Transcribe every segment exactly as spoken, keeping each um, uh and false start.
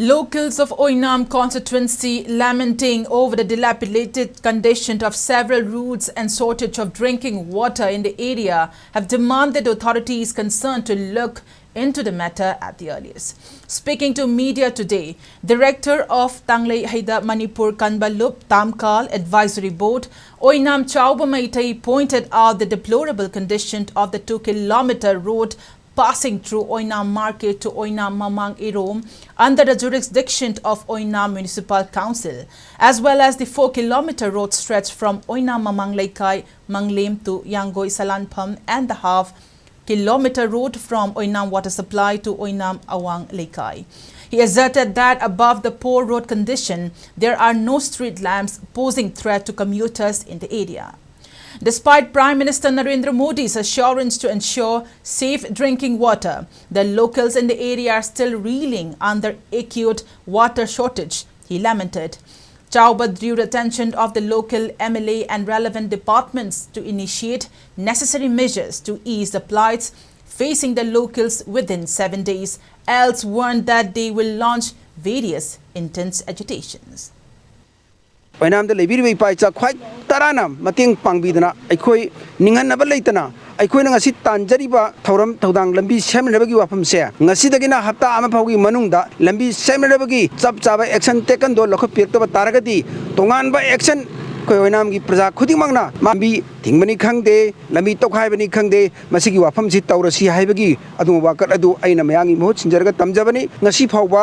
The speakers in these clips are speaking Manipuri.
Locals of Oinam constituency lamenting over the dilapidated condition of several roads and shortage of drinking water in the area have demanded authorities concerned to look into the matter at the earliest. Speaking to media today, Director of Tanglei Heida Manipur Kanbalup Tamkal Advisory Board, Oinam Chauba Meitei pointed out the deplorable condition of the two kilometer road passing through Oinam Market to Oinam Mamang Irom under the jurisdiction of Oinam Municipal Council, as well as the four kilometer road stretch from Oinam Mamang Leikai Manglem to Yangoi Salanpham and the half kilometer road from Oinam Water Supply to Oinam Awang Leikai. He asserted that above the poor road condition, there are no street lamps, posing threat to commuters in the area. Despite Prime Minister Narendra Modi's assurance to ensure safe drinking water, the locals in the area are still reeling under acute water shortage, he lamented. Chauba drew the attention of the local M L A and relevant departments to initiate necessary measures to ease the plights facing the locals within seven days, else warned that they will launch various intense agitations. ꯑꯣꯏꯅꯥꯝꯗ ꯂꯩꯕꯤꯔꯤꯕ ꯏꯄꯥ ꯏꯆꯥ ꯈ꯭ꯋꯥꯏ ꯇꯔꯥꯅ ꯃꯇꯦꯡ ꯄꯥꯡꯕꯤꯗꯅ ꯑꯩꯈꯣꯏ ꯅꯤꯡꯍꯟꯅꯕ ꯂꯩꯇꯅ ꯑꯩꯈꯣꯏꯅ ꯉꯁꯤ ꯇꯥꯟꯖꯔꯤꯕ ꯊꯧꯔꯝ ꯊꯧꯗꯥꯡ ꯂꯝꯕꯤ ꯁꯦꯝꯅꯅꯕꯒꯤ ꯋꯥꯐꯝꯁꯦ ꯉꯁꯤꯗꯒꯤꯅ ꯍꯞꯇꯥ ꯑꯃ ꯐꯥꯎꯒꯤ ꯃꯅꯨꯡꯗ ꯂꯝꯕꯤ ꯁꯦꯝꯅꯅꯕꯒꯤ ꯆꯞ ꯆꯥꯕ action taken ꯗꯣ ꯂꯧꯈꯠꯄꯤꯔꯛꯇꯕ ꯇꯥꯔꯒꯗꯤ ꯇꯣꯉꯥꯟꯕ action ꯑꯩꯈꯣꯏ ꯑꯣꯏꯅꯥꯝꯒꯤ ꯄ꯭ꯔꯖꯥ ꯈꯨꯗꯤꯡꯃꯛꯅ ꯂꯝꯕꯤ ꯊꯤꯡꯕꯅꯤ ꯈꯪꯗꯦ, ꯂꯝꯕꯤ ꯇꯧꯈꯥꯏꯕꯅꯤ ꯈꯪꯗꯦ, ꯃꯁꯤꯒꯤ ꯋꯥꯐꯝꯁꯤ ꯇꯧꯔꯁꯤ ꯍꯥꯏꯕꯒꯤ ꯑꯗꯨꯒꯨꯝꯕ ꯋꯥꯀꯠ ꯑꯗꯨ ꯑꯩꯅ ꯃꯌꯥꯝꯒꯤ ꯃꯍꯨꯠ ꯁꯤꯟꯖꯔꯒ ꯇꯝꯖꯕꯅꯤ꯫ ꯉꯁꯤ ꯐꯥꯎꯕ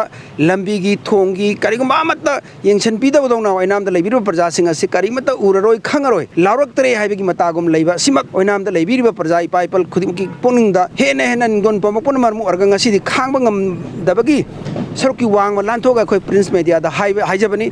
ꯂꯝꯕꯤꯒꯤ ꯊꯣꯡꯒꯤ ꯀꯔꯤꯒꯨꯝꯕ ꯑꯃꯠꯇ ꯌꯦꯡꯁꯤꯟꯕꯤꯗꯕꯗꯧꯅ ꯑꯣꯏꯅꯥꯝꯗ ꯂꯩꯕꯤꯔꯤꯕ ꯄ꯭ꯔꯖꯥꯁꯤꯡ ꯑꯁꯤ ꯀꯔꯤꯃꯠꯇ ꯎꯔꯔꯣꯏ, ꯈꯪꯉꯔꯣꯏ, ꯂꯥꯎꯔꯛꯇꯔꯦ ꯍꯥꯏꯕꯒꯤ ꯃꯇꯥꯒꯨꯝ ꯂꯩꯕ ꯑꯁꯤꯃꯛ ꯑꯣꯏꯅꯥꯝꯗ ꯂꯩꯕꯤꯔꯤꯕ ꯄ꯭ꯔꯖꯥ ꯏꯄꯥ ꯏꯄꯜ ꯈꯨꯗꯤꯡꯃꯛꯀꯤ ꯄꯨꯛꯅꯤꯡꯗ ꯍꯦꯟꯅ ꯍꯦꯟꯅ ꯅꯤꯡꯗꯣꯟ ꯄꯣꯝꯃꯛꯄꯅ ꯃꯔꯝ ꯑꯣꯏꯔꯒ ꯉꯁꯤꯗꯤ ꯈꯥꯡꯕ ꯉꯝꯗꯕꯒꯤ ꯁꯔꯨꯛꯀꯤ ꯋꯥꯡꯃ ꯂꯥꯟꯊꯣꯛꯑꯒ ꯑꯩꯈꯣꯏ Prince Media ꯗ ꯍꯥꯏꯕ, ꯍꯥꯏꯖꯕꯅꯤ꯫